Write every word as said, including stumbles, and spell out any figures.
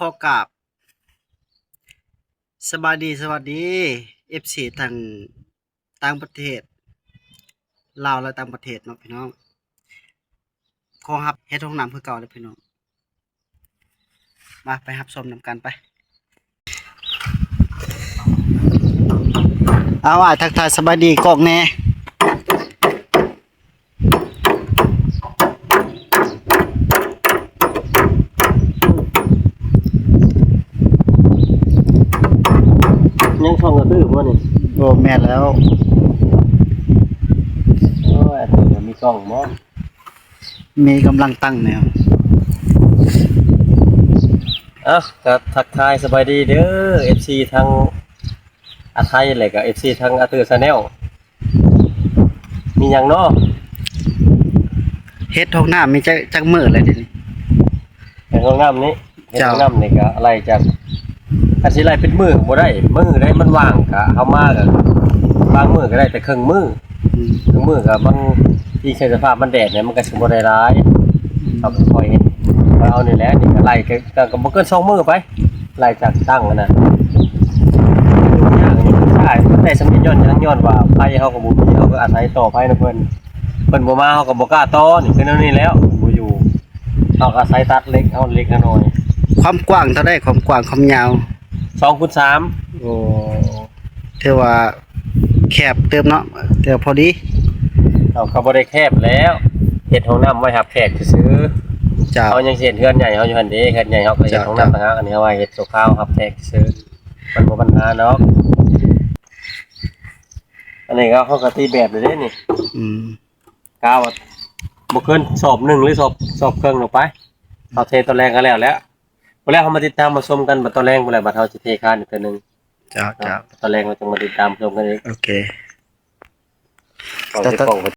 ขอกราบสบายดี สวัสดี เอฟซี ทั้งต่างประเทศ ลาวและต่างประเทศเนาะพี่น้อง ขอฮับเฮ็ดห้องน้ำคือเก่าเลยพี่น้อง มาไปฮับชมนำกันไป เอาอ้ายทักทายสบายดีกล้องแหน่ ยังช่องกระตื้อบ่นี่ โอ้แม่นแล้ว โอ้ยมีกล้องบ่ มีกำลังตั้งแนว เอ้าก็ทักทายสบายดีเด้อ เอฟซี ทั้งอาไทยและก็ เอฟซี ทั้งอาตื้อ Channel มีหยังเนาะ เฮ็ดห้องน้ำมีจักจักมื้อแล้วเดี๋ยวนี้ ในห้องน้ำนี้ เฮ็ด เจ้า ห้องน้ำนี่ก็ไล่จาก คันสิไล่เป็นมื้อบ่ได้ มื้อใดมันว่างก็เฮามาก็บางมื้อก็ได้แต่ครึ่งมื้อ อืม ครึ่งมื้อก็บางทีใช้สภาพมันแดดเนี่ยมันก็สิบ่ได้หลาย เฮาก็ค่อยเฮ็ด เอานี่แหละ นี่ก็ไล่ก็ก็ก็บ่เกินสองมื้อไป ไล่จากตั้งหั้นน่ะ อย่างนี้มันใช่มันได้สำเร็จย้อนหยัง ย้อนว่าไฟเฮาก็บ่มี เฮาก็อาศัยต่อไฟนำเพิ่น เพิ่นบ่มาเฮาก็บ่กล้าต่อ นี่คือแนวนี้แล้ว บ่อยู่ เฮาก็อาศัยตัดเหล็ก เอาเหล็กหาหน่อย ความกว้างเท่าใด ความกว้างความยาว สองคูณสาม โอ้ ถือว่าแคบเติบเนาะ แต่พอดี เฮาก็บ่ได้แคบแล้ว เฮ็ดห้องน้ำไว้รับแขกซื่อๆ เจ้า เฮายังสิเฮ็ดเฮือนใหญ่เฮาอยู่หั่นเด้ เฮือนใหญ่เฮาก็เฮ็ด เจ้า ห้องน้ำต่างหาก อันนี้เฮาว่าเฮ็ดชั่วคราวรับแขกซื่อ มันบ่ปัญหาดอก อันนี้ก็เฮาก็ตีแบบเลยเด้นี่ อืม กะว่าบ่เกินสอบหนึ่งหรือสอบ สอบครึ่งลงไป เฮาเทตอนแรกก็แล้วแหละ พอแล้วเฮามาติดตามมาชมกัน บัดตอนแรกพุ่นแหละ บัดเฮาสิเทคานอีกเทื่อหนึ่ง เจ้า เจ้า ตอนแรกเราจะมาติดตามชมกันอีก โอเค เอาสิกล้องไป